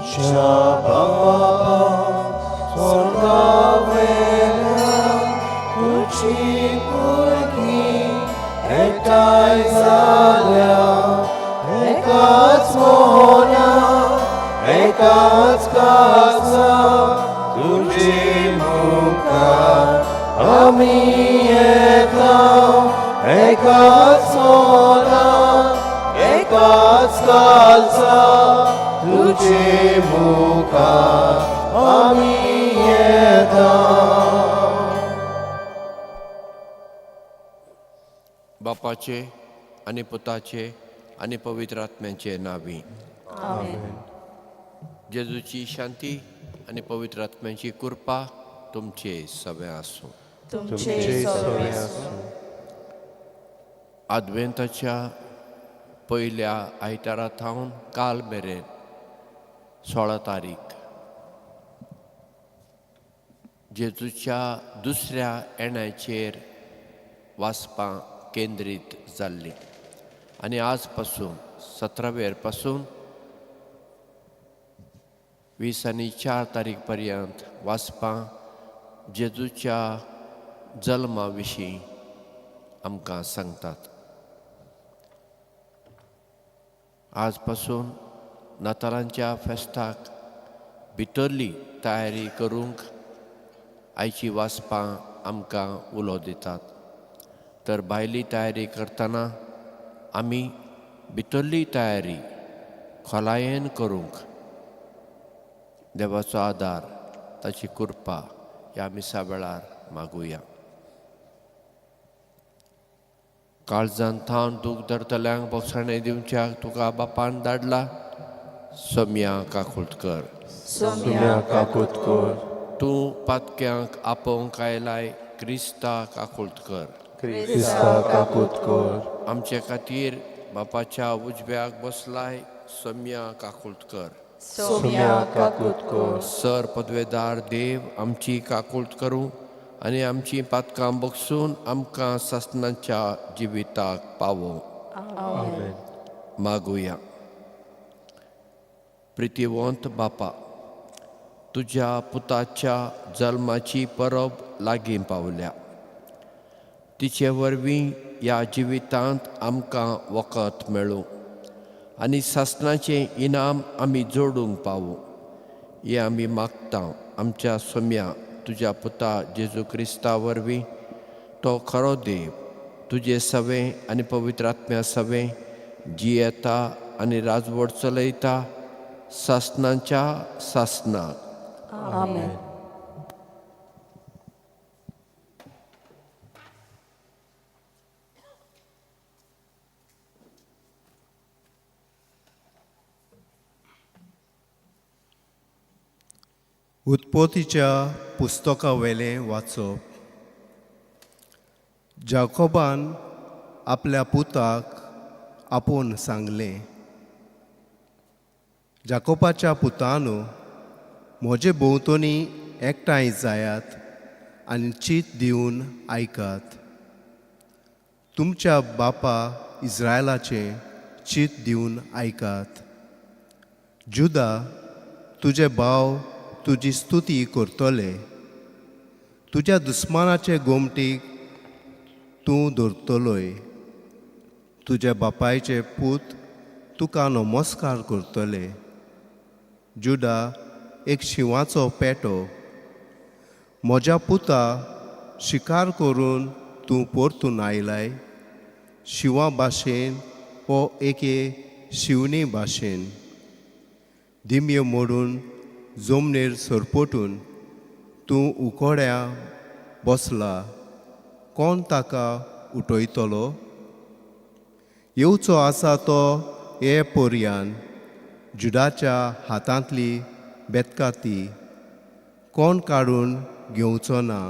तुमच्या बाबा स्वर्गावेल्या तुजी पुरकी एकठांय जाल्या एकाच मना एकाच काळजा तुजे मुखार आमी येता एकाच मना एकाच काळजा तुजे मुखार आमी येता. बापाचे आनी पुताचे आनी पवित्र आत्म्याचे नांवी. आमेन. जेजूची शांती आनी पवित्र आत्म्याची कृपा तुमचे सगळे आसूं. तुमचे सवे आसूं. आदवेंताच्या पयल्या आयतारा थावन काल मेरेन 16 तारीख जेजूच्या दुसऱ्या येण्याचेर वाचपां केंद्रीत जाल्लीं आनी आज पासून 17वेर पासून 24 तारीख पर्यंत वाचपां जेजूच्या जल्मा विशीं आमकां सांगतात. आज पासून नातालांच्या फेस्ताक भितरली तयारी करूंक आयची वाचपां आमकां उलो दितात, तर भायली तयारी करतना आमी भितरली तयारी खोलायेन करूंक देवाचो आदार, ताची कृपा ह्या मिसा वेळार मागुया. काळजान थावन दूख धरतल्यांक बोगसाणें दिवच्याक तुका बापान धाडला, सोम्या काकूट कर. सोम्या काकूत कर. तूं पातक्यांक आपोवंक आयलाय, क्रिस्ता काकूट कर. क्रिस्ता काकूत कर. आमचे खातीर बापाच्या उजव्याक बसलाय, सोम्या काकूट कर. सोम्या काकूत कर. सर पदवेदार देव आमची काकूट करूं आनी आमची पातकां बगसून आमकां सासणाच्या जिविताक पावोवं. आमेन. मागुया. प्रितीवंत बापा, तुज्या पुताच्या जल्माची परब लागीं पावल्या. तिचे वरवीं ह्या जिवितांत आमकां वखद मेळूं आनी सासणाचें इनाम आमी जोडूंक पावूं, हें आमी मागता आमच्या सोम्या तुज्या पुता जेजू क्रिस्ता वरवीं. तो खरो देव, तुजे सवें आनी पवित्र आत्म्या सवें जियेता आनी राजवट चलयता सासणाच्या सासणाक. आमेन. उत्पत्तीच्या पुस्तकावेलें वाचप. जाकोबान आपल्या पुताक आपोवन सांगलें, जाकोबाच्या पुतानो, म्हजे भोंवतणी एकठांय जायात आनी चीत दिवन आयकात. तुमच्या बापा इस्रायलाचें चीत दिवन आयकात. जुदा, तुजे भाव तुजी स्तुती करतले. तुज्या दुस्मानाचे गोमटीक तूं धरतलोय. तुज्या बापायचे पूत तुका नमस्कार करतले. जुदा एक शिंवाचो पेटो. म्हज्या पुता, शिकार करून तूं परतून आयलाय, शिंवा भाशेन वो एके शिवणे भाशेन. दिमयो मोडून जमनीर सरपटून तूं उकोड्या बसला, कोण ताका उठयतलो? येवचो आसा तो हे पोरयान जुडाच्या हातांतली बेतकाती कोण काडून घेवचो ना.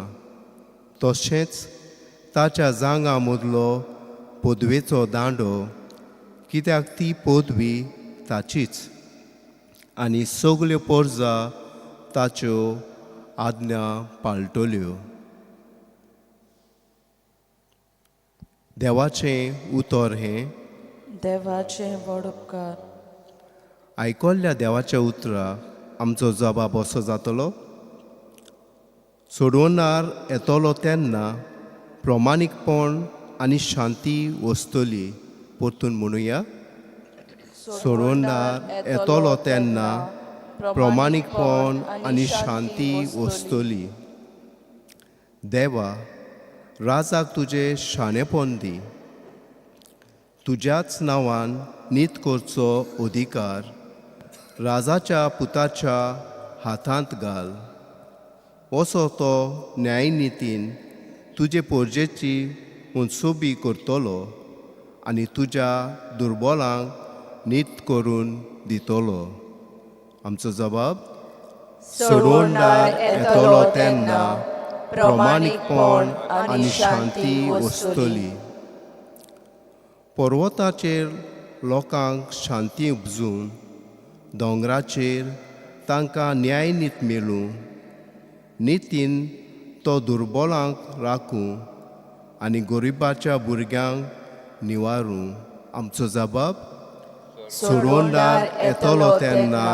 तशेंच ताच्या जांगा मदलो पदवेचो दांडो, कित्याक ती पदवी ताचीच आनी सगल्यो पोरजा ताच्यो आज्ञा पाळटल्यो. देवाचें उतर हें. देवाचें व्हड उपकार. आयकल्ल्या देवाच्या उतराक आमचो जबाब असो जातलो, सोडवणार येतलो तेन्ना प्रमाणीकपण आनी शांती वसतली. परतून म्हणुया, सोडवणार येतलो तेन्ना प्रमाणीकपण आनी शांती वसतली. देवा, राजाक तुजें शाणेपण दी, तुज्याच नांवान नीत करचो अधिकार राजाच्या पुताच्या हातांत घाल. असो तो न्यायनितीन तुजे पोरजेची मनसुबी करतलो आनी तुज्या दुर्बोलांक नीत करून दितलो. आमचो जबाब, सोडवणार येतलो तेन्ना प्रमाणीकपण आनी शांती वसतली. पर्वताचेर लोकांक शांती उपजून, दोंगराचेर तांकां न्यायनीत मेळूं. नितीन तो दुर्बोलांक राखूं आनी गरिबाच्या भुरग्यांक निवारूं. आमचो जबाब, सोडवणार येतलो तेन्ना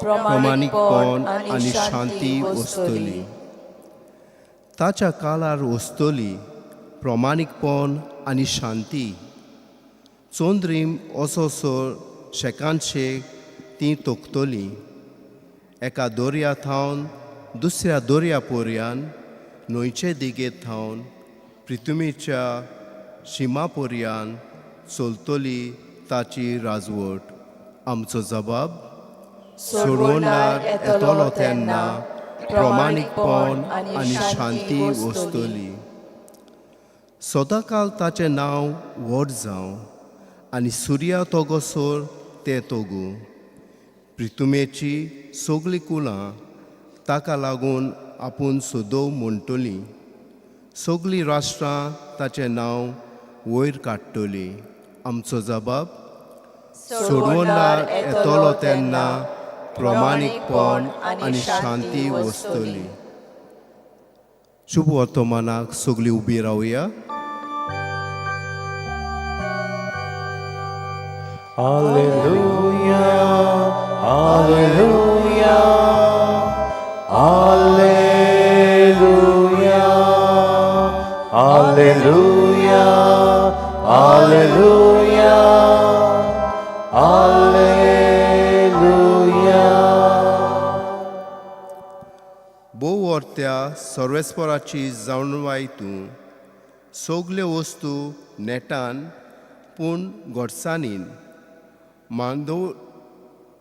प्रमाणीकपण आनी शांती वसतली. ताच्या काळार वसतली प्रमाणीकपण आनी शांती. चंद्रीम असो सर शेकानशेक ती तोखतली. एका दर्या थावन दुसऱ्या दर्या पोरयान, न्हंयचे दिगेत थावन प्रिथुमीच्या शिमा पोरयान चलतली ताची राजवट. आमचो जबाब, सोडवणार येतलो तेन्ना प्रमाणीकपण आनी शांती वसतली. सदांकाल ताचें नांव व्हड जावं आनी सुर्या तोगोसर तें तोगूं. प्रितुमेची सगळीं कुलां ताका लागून आपूण सदोव म्हणटलीं. सगळीं राष्ट्रां ताचें नांव वयर काडटलीं. आमचो जबाब, सोडवणार येतलो तेन्ना प्रमाणीकपण आनी शांती वसतली. शुभ वर्तमानाक सगळीं उबी रावया. Alleluia, Alleluia, Alleluia, Alleluia, Alleluia, Alleluia. भोव वर्त्या सर्वेस्पराची जाणवाय तूं सगल्यो वस्तू नेटान पूण गोडसाणीन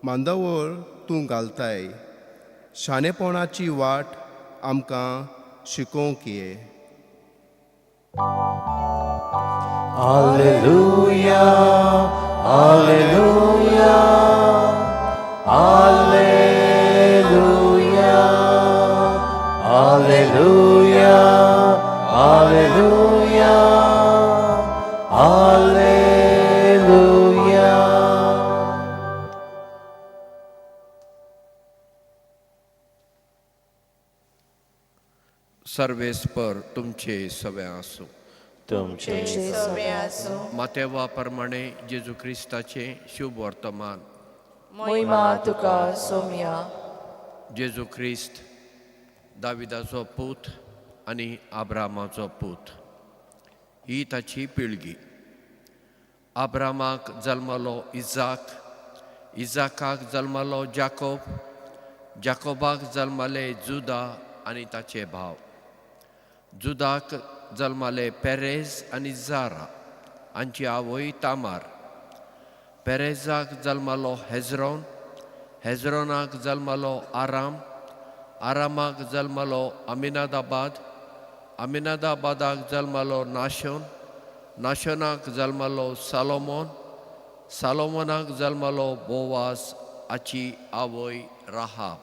मांदवळ तूं घालताय. शाणेपणाची वाट आमकां शिकोवंक ये. Alleluia, Alleluia, Alleluia, Alleluia, Alleluia, Alleluia. सर्वेस्पर तुमचे सगळे आसूं. तुमचे सगळें आसूं. मातेवा प्रमाणे जेजू क्रिस्ताचें शुभ वर्तमान. मोहिमा तुका सोम्या. जेजू क्रिस्त दाविदाचो पूत आनी आब्रामाचो पूत, ही ताची पिळगी. आब्रामाक जल्मलो इजाक, इजाकाक जल्मलो जाकोब, जाकोबाक जल्मले जुदा आनी ताचे भाव. जुदाक जल्मले पेरेज आनी जारा हांची आवय तामार. पेरेजाक जल्मलो हेजरोन, हेजरोनाक जल्मलो आराम, आरामाक जल्मलो अमिनादाबाद, अमिनादाबादाक जल्मलो नाशोन, नाशोनाक जल्मलो सालोमोन, सालोमोनाक जल्मलो बोवास हाची आवय राहाब.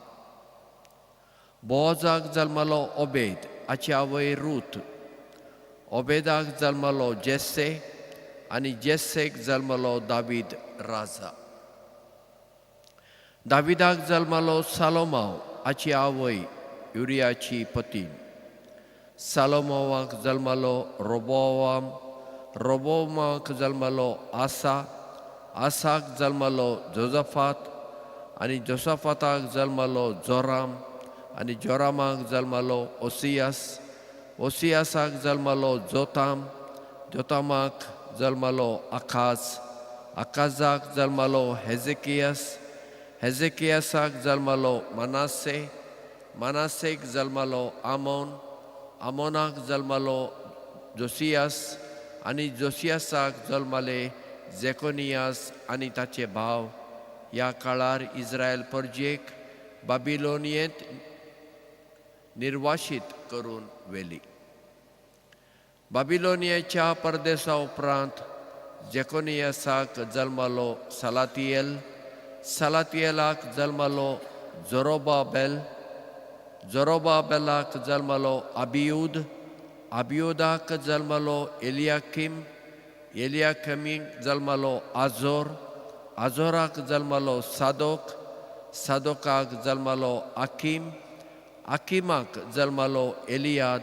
बोवाजाक जल्मलो ओबेद हाची आवय रूत. ओबेदाक जल्मलो जेस्से आनी जेस्सेक जल्मलो दावीद राजा. दाविदाक जल्मलो सालोमाव हाची आवय युरियाची पतीन. सालोमावाक जल्मलो रोबोवाम, रोबोमाक जल्मलो आसा, आसाक जल्मलो जोजफात, आनी जोसाफाताक जल्मलो जोराम आनी जोरामाक जल्मलो ओसियास, ओसियासाक जल्मलो जोताम, जोतामाक जल्मलो आकाज, आकाजाक जल्मलो हेजेकियास, हेजेकियासाक जल्मलो मनासे, मनासेक जल्मलो आमोन, आमोनाक जल्मलो जोसियास आनी जोसियासाक जल्मले जेकोनियास आनी ताचे भाव. ह्या काळार इस्रायल परजेक बाबिलोनियेंत निर्वाशीत करून व्हेली. बाबिलोनियाच्या परदेसा उपरांत जेकोनियासाक जल्मलो सलातियल, सलातियलाक जल्मलो जोरोबाबेल, जोरोबाबेलाक जल्मलो अबियूद, अबियूदाक जल्मलो एलियाकीम, एलियाकीमीक जल्मलो आझोर, आझोराक जल्मलो सादोक, सादोकाक जल्मलो आकीम, आकीमाक जल्मलो एलियाद,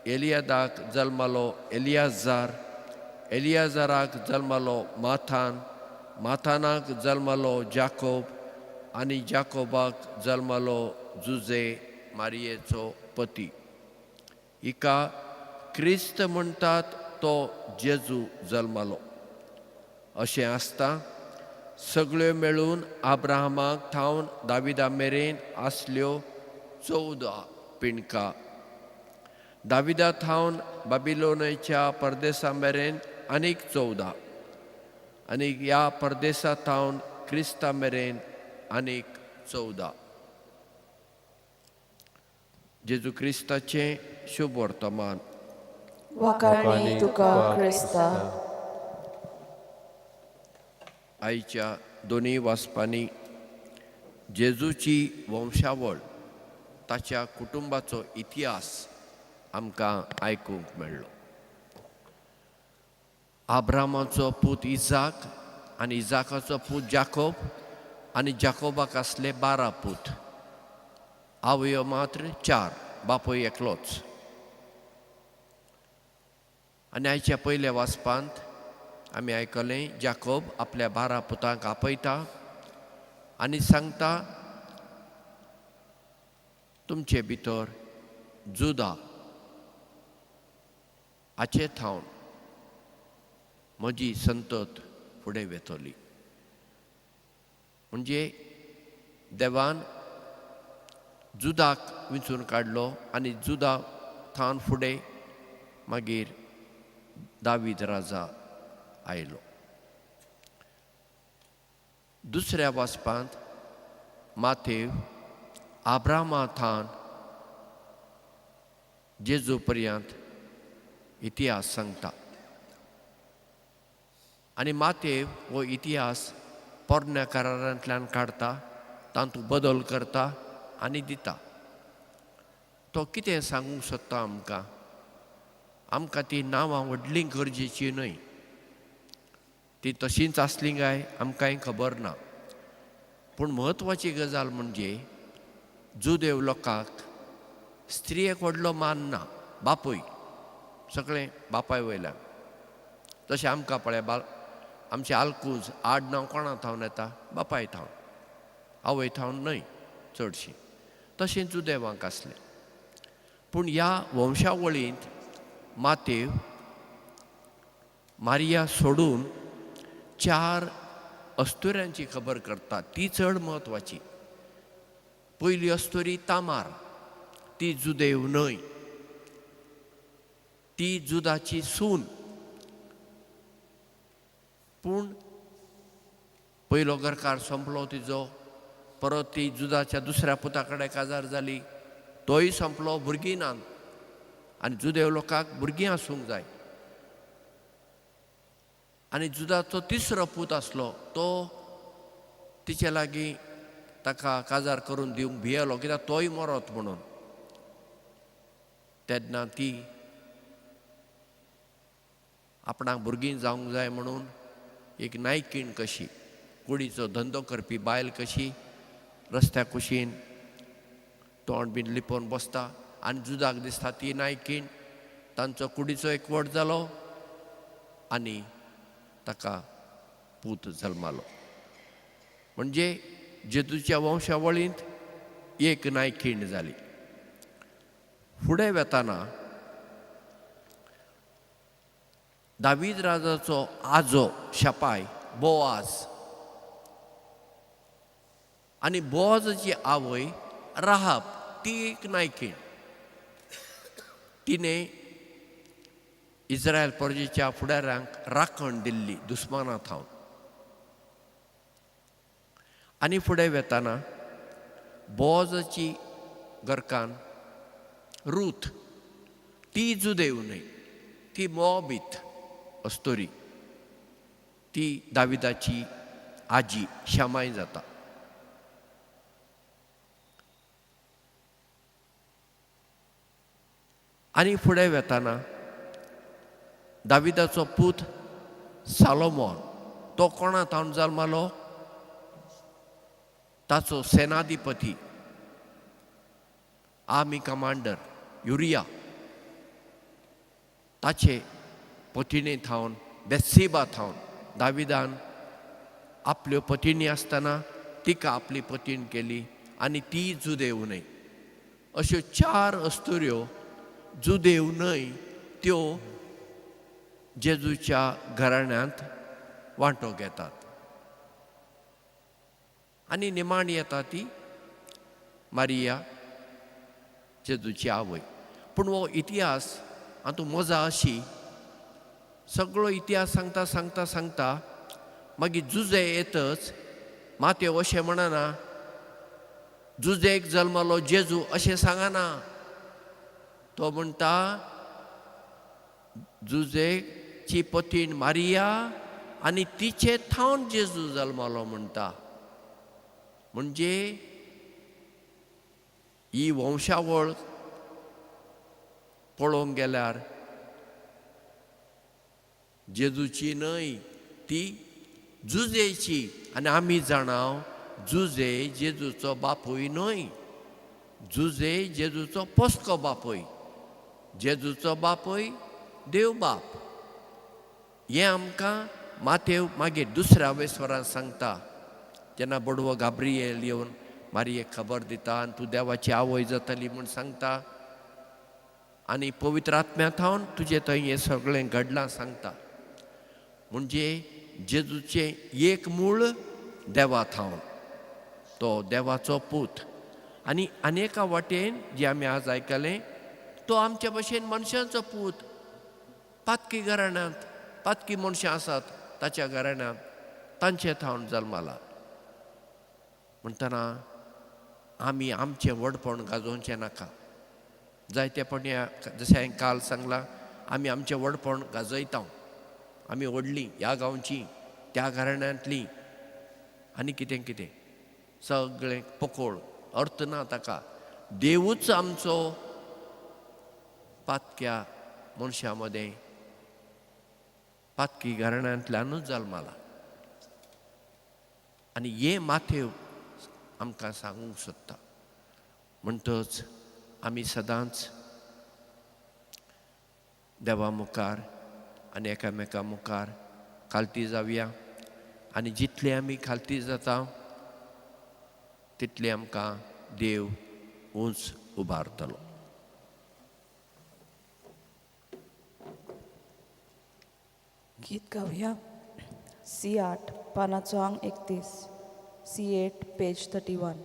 एलियादाक जल्मलो एलियाजार, एलियाजाराक जल्मलो माथान, माथानाक जल्मलो जाकोब आनी जाकोबाक जल्मलो जुजे मारियेचो पती. हिका क्रिस्त म्हणटात तो जेजू जल्मलो. अशें आसता सगळ्यो मेळून आब्राहमाक थावन दाविदा मेरेन आसल्यो 14 पिणका. दाविदा थावन बाबिलोनाच्या परदेसा मेरेन आनीक 14 आनी ह्या परदेसा थावन क्रिस्ता मेरेन आनीक 14. जेजू क्रिस्ताचें शुभ वर्तमान. वाखाणी तुका क्रिस्ता. आयच्या दोनूय वाचपांनी जेजूची वंशावळ, ताच्या कुटुंबाचो इतिहास आमकां आयकूंक मेळ्ळो. आब्रामाचो पूत इजाक आनी इजाकाचो पूत जाकोब आनी जाकोबाक आसले 12 पूत, आवयो मात्र 4, बापूय एकलोच. आनी आयच्या पयल्या वाचपांत आमी आयकलें जाकोब आपल्या 12 पुतांक आपयता आनी सांगता, तुमचे भितर जुदा हाचे थावन म्हजी संतत फुडें वेतली. म्हणजे देवान जुदाक विंचून काडलो आनी जुदा थावन फुडें मागीर दावीद राजा आयलो. दुसऱ्या वाचपांत माथेव आब्रामा थावन जेजू पर्यंत इतिहास सांगता आनी माथेव हो इतिहास पोरण्या करारांतल्यान काडटा, तातूंत बदल करता आनी दिता. तो कितें सांगूंक सोदता आमकां? आमकां ती नांवां व्हडलीं गरजेचीं न्हय, ती तशींच आसलीं काय आमकांय खबर ना. पूण म्हत्वाची गजाल म्हणजे जुदेव लोकांक स्त्रियेक व्हडलो मान ना, बापूय सगळें बापाय वयल्यान. तशें आमकां पळय आमचें आलकूज आड नांव कोणा थावन येता? बापाय थावन, आवय थावन न्हय चडशीं. तशें जुदेवांक आसलें. पूण ह्या वंशावळींत मातेव मारिया सोडून 4 अस्तुऱ्यांची खबर करता, ती चड म्हत्वाची. पयली अस्तुरी तामार, ती जुदेव न्हय, ती जुदाची सून. पूण पयलो घरकार सोंपलो तिजो, परत ती जुदाच्या दुसऱ्या पुता कडेन काजार जाली, तोय सोंपलो, भुरगीं नात. आनी जुदेव लोकांक भुरगीं आसूंक जाय. आनी जुदाचो तिसरो पूत आसलो, तो तिचे लागीं ताका काजार करून दिवंक भियेलो, कित्याक तोय मरत म्हणून. तेन्ना ती आपणाक भुरगीं जावंक जाय म्हणून एक नायकीण कशी, कुडीचो धंदो करपी बायल कशी रस्त्या कुशीन तोंड बीन लिपोवन बसता आनी जुदाक दिसता ती नायकीण. तांचो कुडीचो एकवट जालो आनी ताका पूत जल्मालो. म्हणजे जेजूच्या वंशावळींत एक नायकीण जाली. फुडें वेताना दावीद राजाचो आजो शपाय बोआज आनी बोआजाची आवय राहाब ती एक नायकीण. तिणें इस्रायल परजेच्या फुडाऱ्यांक राखण दिल्ली दुस्माना थावन. आनी फुडें वेताना बोआजाची घरकान्न रूथ ती जुदेव न्हय, ती मोआबीत अस्तोरी, ती दाविदाची आजी शमाय जाता. आनी फुडें वेताना दाविदाचो पूत सालोमोन तो कोणा थावन जल्मालो? ताचो सेनाधिपती आर्मी कमांडर युरिया ताचे पतिणे थावन बेत्सिबा थावन दाविदान आपल्यो पतिणी आसतना तिका आपली पतीण केली आनी ती जुदेव न्हय. अश्यो चार अस्तुऱ्यो जुदेव न्हय त्यो जेजूच्या घराण्यांत वांटो घेतात. आनी निमाणी येता ती मारिया जेजूची आवय. पूण हो इतिहास हातूंत मजा अशी, सगळो इतिहास सांगता सांगता सांगता मागीर जुजे येतच मातेव अशें म्हणना जुजेक जल्मलो जेजू अशें सांगना. तो म्हणटा जुजेची पतीण मारिया आनी तिचे थावन जेजू जल्मलो म्हणटा. म्हणजे ही वंशावळ पळोवंक गेल्यार जेजूची न्हय, ती जुजेची. आनी आमी जाणाव जुजे जेजूचो बापूय न्हय, जुजे जेजूचो पोसको बापूय, जेजूचो बापूय देव बाप. हें आमकां मातेव मागीर दुसऱ्या वेस्वरान सांगता जेन्ना बडवो गाब्रिएल येवन मारियेक खबर दिता आनी तूं देवाची आवय जातली म्हूण सांगता आनी पवित्र आत्म्या थावन तुजें थंय हें सगळें घडलां सांगता. म्हणजे जेजूचें एक मूळ देवा थावन, तो देवाचो पूत. आनी अनेका वाटेन जें आमी आज आयकलें तो आमच्या भशेन मनशांचो पूत. पातकी घराण्यांत पातकी मनशां आसात ताच्या घराण्यांत, तांचे थावन जल्माला. म्हणटना आमी आमचें व्हडपण गाजोवचें नाका. जायते पण जशें हांवें काल सांगलां आमी आमचें व्हडपण गाजयता, आमी व्हडलीं ह्या गांवचीं त्या घराण्यांतलीं आनी कितें कितें सगळें पोकोळ, अर्थ ना ताका. देवूच आमचो पातक्या मनशां मदें पातकी घराण्यांतल्यानूच जल्माला. आनी हें माथेव आमकां सांगूंक सोदता. म्हणटच आमी सदांच देवा मुखार आनी एकामेका मुखार खालती जावया आनी जितले आमी खालती जाता तितले आमकां देव उंच उबारतलो. गीत गावया सी 8 पानाचो आंग 31, सी 8 पेज 31.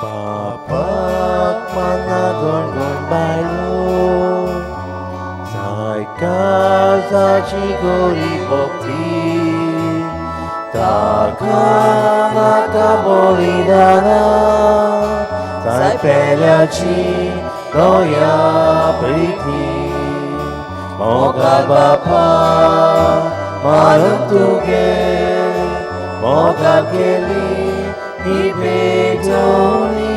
पापाक मना गणगण बायलो जाय काळजाची गोरी भक्ती ताका नाका बलिदाना जाय पेल्याची दया प्रिती मोगा बापा मारून तुगे मोगा केली ही पेटोनी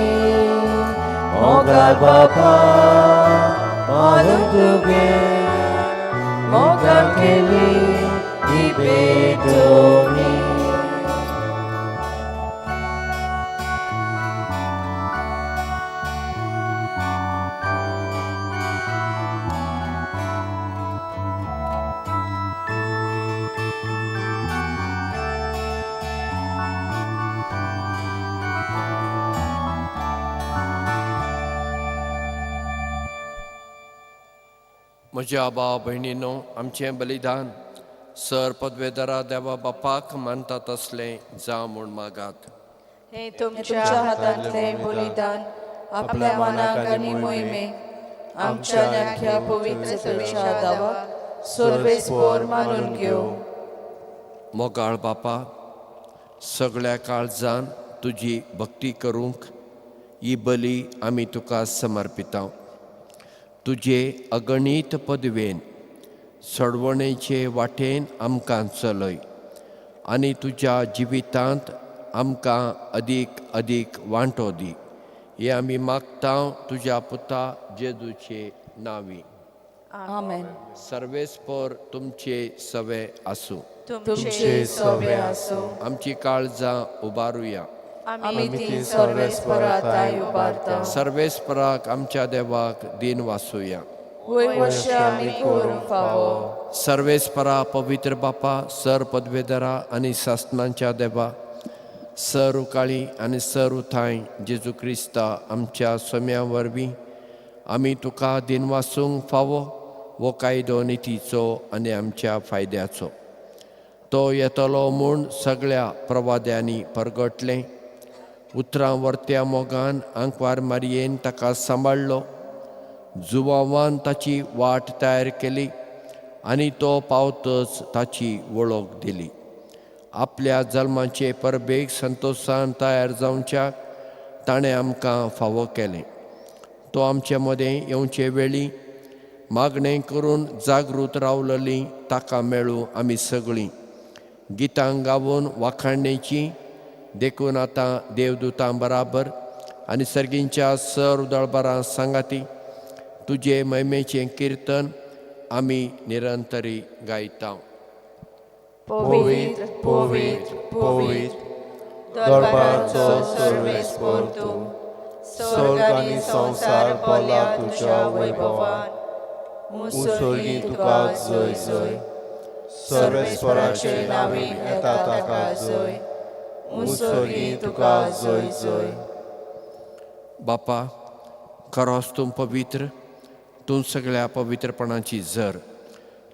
मोगा बापा मारून तुगे मोगा केली ही पेटोनी. म्हज्या भाव भयणीनो, आमचें बलिदान सर पदवेदारा देवा बापाक मानता तसलें जावं म्हूण मागात. हे तुमच्या हातांतलें बलिदान आपल्या मनाक आनी मोहिमेक आमच्या नाख्या पवित्र तुमच्या दावाक सर्वेस्पोर मानून घेवं. मोगाळ बापा, सगळ्या काळजान तुजी भक्ती करूंक ही बली आमी तुका समर्पिता. तुजे अगणीत पदवेन सोडवणेचे वाटेन आमकां चलय आनी तुज्या जिवितांत आमकां अदीक अदीक वांटो दी. हे आमी मागता तुज्या पुता जेजूचे नांवी. आमेन. सर्वेस्पर तुमचे सवे आसूं. तुमचे सोबे आसूं. आमची काळजां उबारुया. आमी ती सर्वेस्पराताय उबारता. सर्वेस्पराक आमच्या देवाक दिन वासूया. वय आमी करूंक फावो. सर्वेस्परा पवित्र बापा, सर पदवेदरा आनी सासनांच्या देवा, सर उकाळी आनी सर उथाय जेजू क्रिस्ता आमच्या सोम्या वरवीं आमी तुका दिन वासूंक फावो वो कायदो नितीचो आनी आमच्या फायद्याचो. तो येतलो म्हूण सगळ्या प्रवाद्यांनी परगटलें. उतरां वर्त्या मोगान आंकवार मारयेन ताका सांबाळ्ळो. जुवावान ताची वाट तयार केली आनी तो पावतच ताची वळख दिली. आपल्या जल्माचे परबेक संतोशान तयार जावच्याक ताणें आमकां फावो केलें. तो आमचे मदें येवचे वेळी मागणें करून जागृत रावलली ताका मेळूं आमी सगळीं गितां गावून वाखाणणेची. देखून आतां देवदूतां बराबर आनी सर्गींच्या सर उदळबारां सांगाती तुजे महिमेचें किर्तन आमी निरंतरी गायता. पवित्र पवित्र पवित्र दरबाराचो सर्वेस्पर तूं, स्वर्ग आनी संवसार भरला तुज्या वैभवान. मुसोर्गी तुका जय जय. सर्वेस्पराचे नावी येता ताका जय. मुसोर्गी तुका जय जय. बापा, खरोच तूं पवित्र, तूं सगळ्या पवित्रपणाची झर.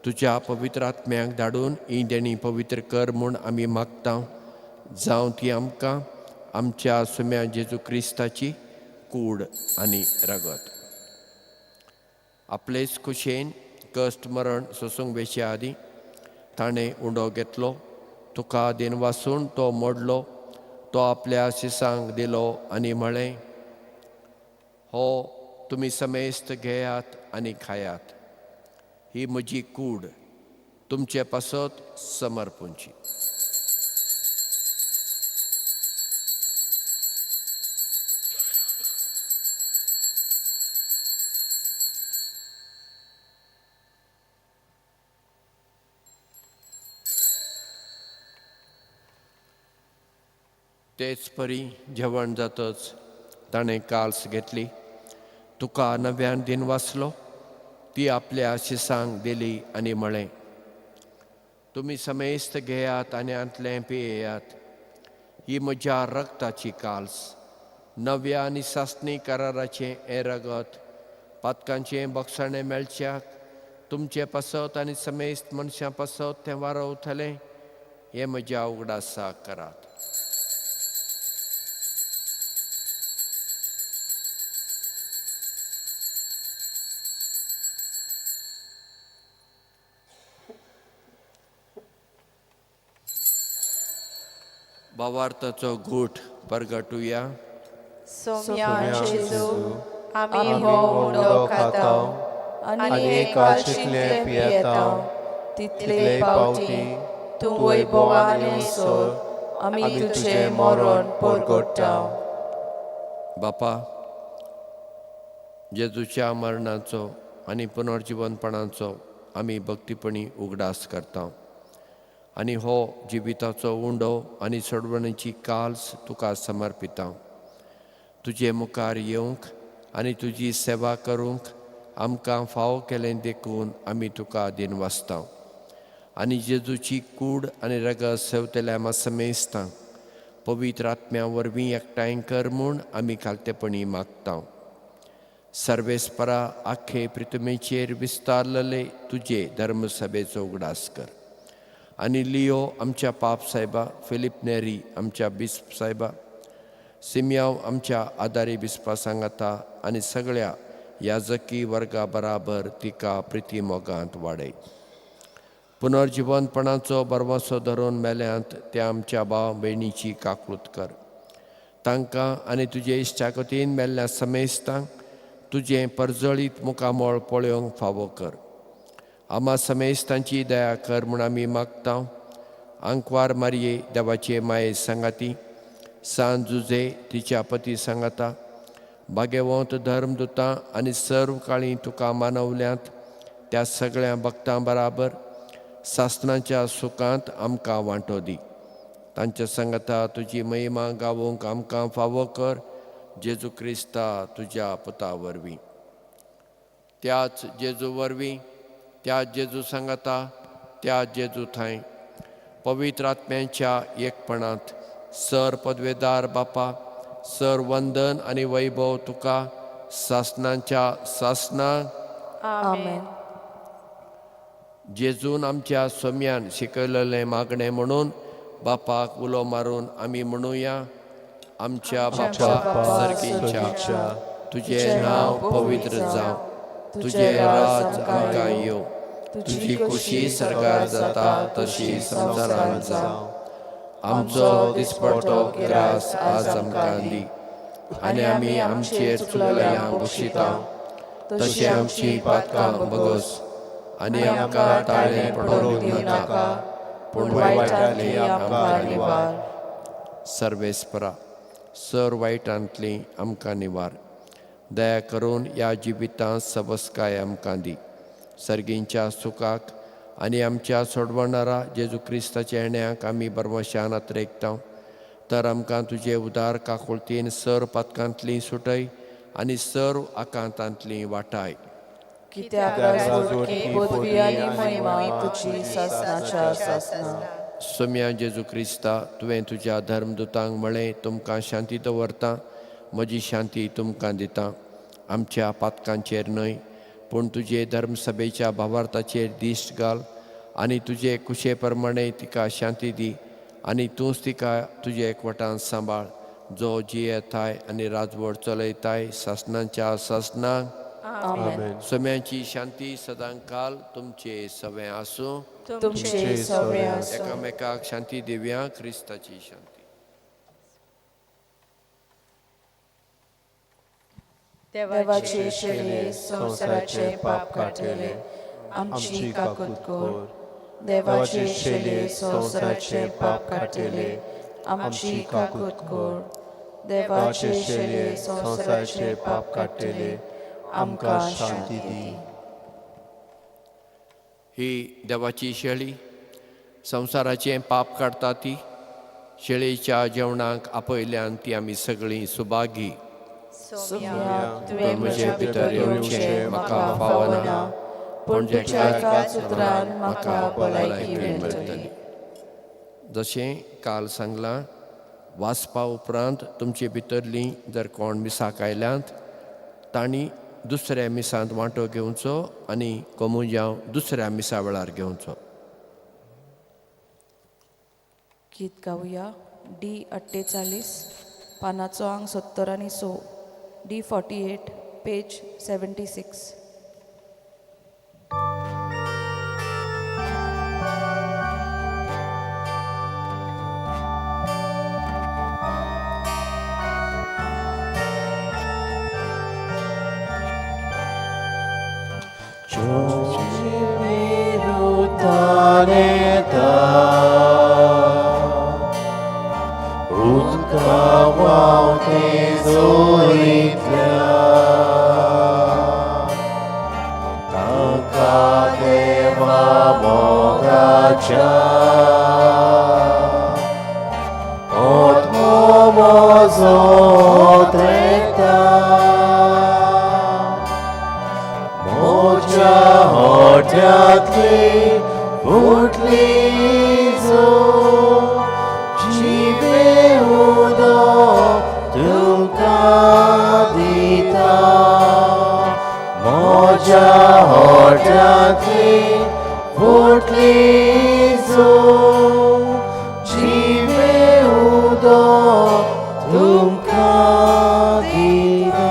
तुज्या पवित्र आत्म्याक धाडून ही देणी पवित्र कर म्हूण आमी मागता. जावं ती आमकां आमच्या सुम्या जेजू क्रिस्ताची कूड आनी रगत. आपलेच खुशेन कश्ट मरण सोसूंक वेचे आदीं ताणें उंडो घेतलो, तुका दिन वासून तो मोडलो, तो आपल्या शिसांक दिलो आनी म्हळें, हो तुमी समेस्त घेयात आनी खायात, ही म्हजी कूड तुमचे पासत समर्पूंची. तेच परी जेवण जातच ताणें काल्स घेतली, तुका नव्यान दिन वाचलो, ती आपल्या शिसांक दिली आनी म्हळें, तुमी समेस्त घेयात आनी हांतलें पियेयात, ही म्हज्या रक्ताची काल्स, नव्या आनी सासणी कराराचें हें रगत पातकांचें बक्षाणें मेळच्याक तुमचे पासत आनी समेस्त मनशां पासत तें वारवतलें, हें म्हज्या उगडासाक करात. भावार्थाचो गूठ परगटुया. सोम्या जेजू, आमी हो उंडो खाता आनी हे कालशितले पियेता, तितले पावटी तूं वैभवान येयसर आमी तुजें मरण परगट्टा. बापा, जेजूच्या मरणाचो आनी पुनर्जिवनपणाचो आमी भक्तीपणी उगडास करता आनी हो जिविताचो उंडो आनी सोडवणेची काल्स तुका समर्पिता. तुजे मुखार येवंक आनी तुजी सेवा करूंक आमकां फावो केलें देखून आमी तुका दिनवासता. आनी जेजूची कूड आनी रगत सेवतल्या आमा समेस्तां पवित्र आत्म्या वरवीं एकठांय कर म्हूण आमी खालतेपणी मागता. सर्वेस्परा आख्खे प्रितमेचेर विस्तारलेले तुजे धर्मसभेचो उगडास कर आनी लियो आमच्या पाप सायबा, फिलीप नेरी आमच्या बिस्प सायबा, सिमयाव आमच्या आदारी बिस्पा सांगाता आनी सगळ्या याजकी वर्गा बराबर तिका प्रिती मोगांत वाडय. पुनर्जिवनपणाचो बरवासो धरून मेल्यांत त्या आमच्या भाव भयणीची काकूत कर. तांकां आनी तुजे इश्टाकतीन मेल्ल्या समेस्तांक तुजें परजळीत मुखामळ पळोवंक फावो कर. आमा समेस्तांची दया कर म्हूण आमी मागता. आंकवार मारये देवाचे माये सांगाती, सान जुजे तिच्या पती सांगाता, भाग्यवंत धर्मदुतां आनी सर्व काळी तुका मानवल्यांत त्या सगळ्या भक्तां बराबर सासणाच्या सुखांत आमकां वांटो दी. तांच्या सांगाता तुजी महिमा गावोवंक आमकां फावो कर, जेजू क्रिस्ता तुज्या पुता वरवीं. त्याच जेजू वरवीं, त्याच जेजू सांगाता, त्या जेजू थंय पवित्र आत्म्यांच्या एकपणांत सर पदवेदार बापा, सर वंदन आनी वैभव तुका सासणाच्या सासणां. आमेन. जेजून आमच्या सोम्यान शिकयलेलें मागणें म्हणून बापाक उलो मारून आमी म्हणुया. आमच्या बापा सर्गीच्या, तुजें नांव पवित्र जावं, तुजें राज आमकां येवं, तुजी खुशी सर्गार जाता तशी संवसारांत जावं. आमचो दिसपडतो ग्रास आज आमकां दी आनी आमी आमचेर चुकलेल्यांक बक्षिता तशें आमची पातकां बगस आनी आमकां ताळें पडोवंक दिवनाका, पूण वायटांतली आमकां निवार. सर्वेस्परा, सर वायटांतली आमकां निवार. दया करून ह्या जिवितांत सबसकाय आमकां दी. सर्गींच्या सुखाक आनी आमच्या सोडवणारा जेजू क्रिस्ताच्या येण्याक आमी बरवशान अत्रेकता. तर आमकां तुजे उदार काकुळतीन सर पातकांतली सुटय आनी सर्व आकांतांतली वाटाय. कित्याक राजवटकी, पदवी आनी महिमा तुजी सासणाच्या सासणा. सोम्या जेजू क्रिस्ता, तुवें तुज्या धर्मदुतांक म्हळें, तुमकां शांती दवरता, म्हजी शांती तुमकां दिता. आमच्या पातकांचेर न्हय, पूण तुजे धर्मसभेच्या भावार्थाचेर दिश्ट घाल आनी तुजे कुशे प्रमाणे तिका शांती दी आनी तूंच तिका तुजे एकवटान सांबाळ, जो जियेताय आनी राजवट चलयताय सासणाच्या सासणाक. आमेन. सोम्याची शांती सदांकाल तुमचे सवें आसूं. तुमचे सवे आसूं. एकामेकाक शांती दिवया. क्रिस्ताची शांती. देवाचे शेळये संवसाराचे पाप काडटले, आमची काकूत कर. देवाचे शेळये संवसाराचे पाप काडटले, आमची काकूत कर. देवाचे शेळये संवसाराचे पाप काडटले, आमकां शांती दी. ही देवाची शेळी संवसाराचें पाप काडटा ती शेळीच्या जेवणाक आपयल्यान ती आमी सगळीं सुभागी. सोम्या, तुवें म्हज्या भितर येवचें म्हाका फावना, पूण तुज्या एकाच उतरान म्हाका भलायकी मेळटली. जशें काल सांगलां, वाचपा उपरांत तुमचे भितरलीं जर कोण मिसाक आयल्यांत तांणी दुसऱ्या मिसांत वांटो घेवचो आनी कोमुजांव दुसऱ्या मिसा वेळार घेवचो. गीत गावया डी 48, पानाचो आंग 70 आनी 6, डी 48, पेज 76. जिवे उदक तुका दिता. वाट्यांतली फुटली जोड जिवे उदक तुमकां दिता.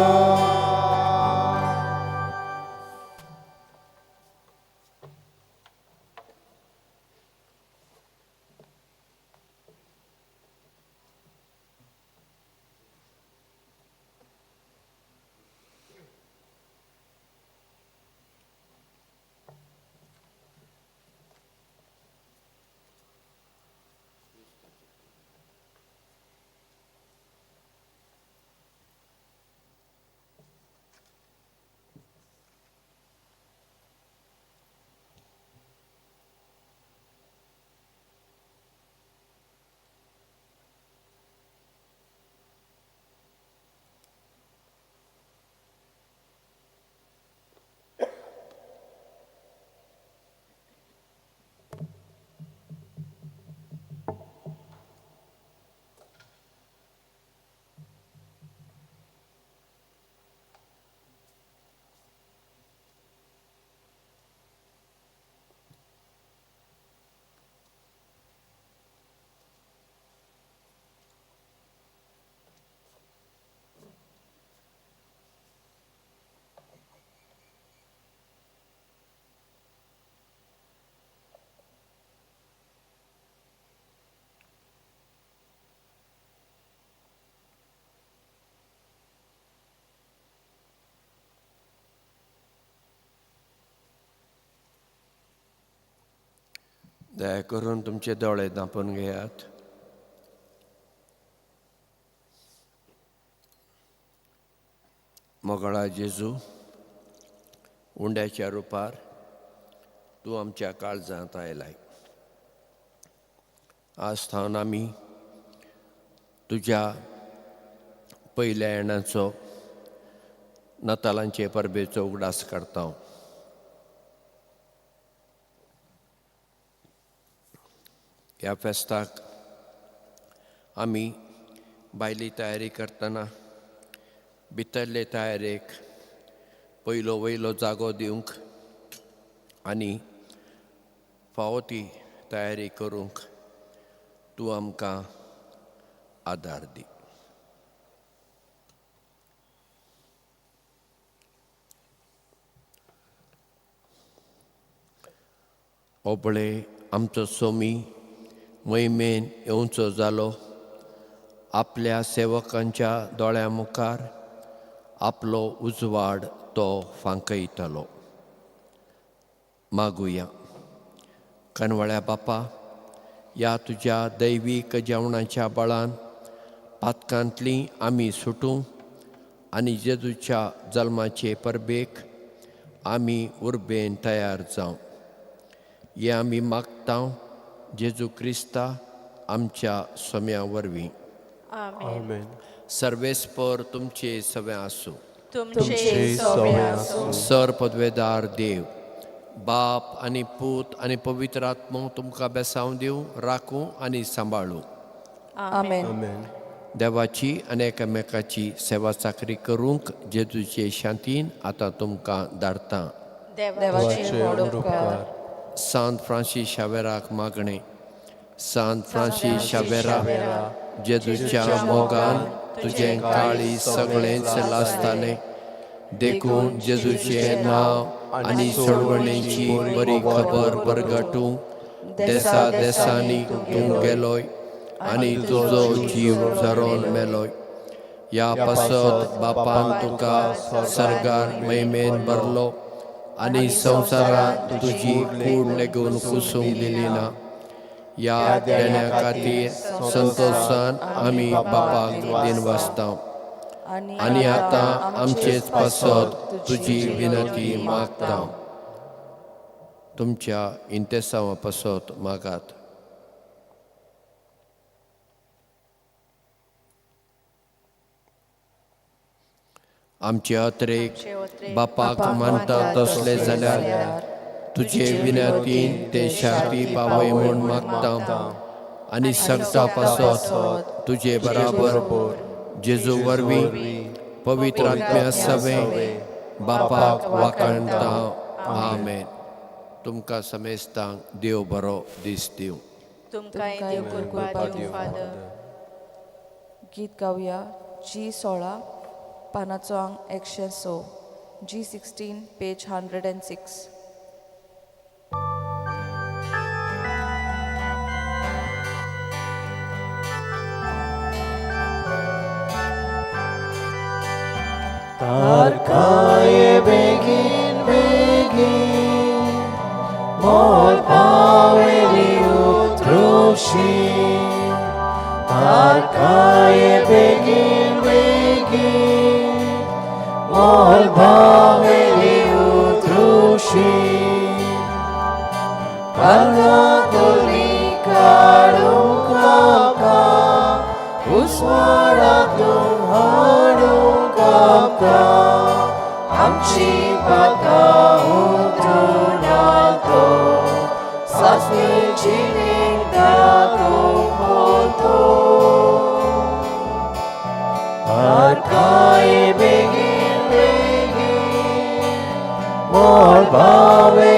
दया करून तुमचे दोळे धांपून घेयात. मोगळा जेजू, उंड्याच्या रुपार तूं आमच्या काळजांत आयलाय. आज थावन आमी तुज्या पयल्या येणाचो नातालांचे परबेचो उगडास काडता. ह्या फेस्ताक आमी भायली तयारी करतना भितरले तयारेक पयलो वयलो जागो दिवंक आनी फावो ती तयारी करूंक तूं आमकां आदार दी. ओबळे आमचो सोमी मोहिमेन येवचो जालो, आपल्या सेवकांच्या दोळ्या मुखार आपलो उजवाड तो फांकयतलो. मागुया. कनवळ्या बापा, ह्या तुज्या दैवीक जेवणाच्या बळान पातकांतली आमी सुटूं आनी जेजूच्या जल्माचे परबेक आमी उर्बेन तयार जावं. हें आमी मागता जेजू क्रिस्ता आमच्या सोम्या वरवीं. आमेन. सर्वेस्पर तुमचे सवे आसूं. तुमचे सवे आसूं. सर पदवेदार देव बाप आनी पूत आनी पवित्र आत्मो तुमकां बेसांव दिवं, राखूं आनी सांबाळूं. आमेन. आमेन. देवाची आनी एकामेकाची सेवा चाकरी करूंक जेजूचे शांतीन आतां तुमकां धाडटा. देवाचे व्हड उपकार. सांत फ्रांसीस शावेराक मागणें. सांत फ्रांसीस शावेरा, जेजूच्या मोगान तुजें काळीज सगळेंच लासतालें, देखून जेजूचें नांव आनी सोडवणेची बरी खबर परगटूंक देसा देसांनी तूं गेलोय आनी तुजो जीव झरोन मेलोय. ह्या पासत बापान तुका सर्गार महिमेन भरलो आनी संवसारांत तुजी कूड लेगून कुसूंक दिली ना. ह्या देण्या खातीर संतोशान आमी बापाक दिनवासता आनी आतां आमचेच पासत तुजी विनंती मागता. तुमच्या इंतेसांवा पासत मागात. आमचे अत्रेक बापाक मानता तसले जाल्यार तुजे विनंतीन ते शांती पावय म्हूण मागता आनी सगळा पासत तुजे बराबर जेजू वरवीं पवित्र आत्म्या सवें बापाक वाखाणता. आमेन. तुमकां समेस्तांक देव बरो दीस दिवं. तुमकांय देव कृपा दिवं फादर. गीत गावया जी 16, पानाचो आंग 106, G16 page 106. तारकाये बेगीन बेगीन मोल पावेली उतरुशी, तारकाये बेगीन बेगीन मोल पावेली उतरुशी, कानातली काडूंक आमकां, उस्वाडांतून हाडूंक आमकां, आमची पातां उतरून तो सासणेची निंदा तो. तारकाये बेगीन बेगीन मोल पावेली.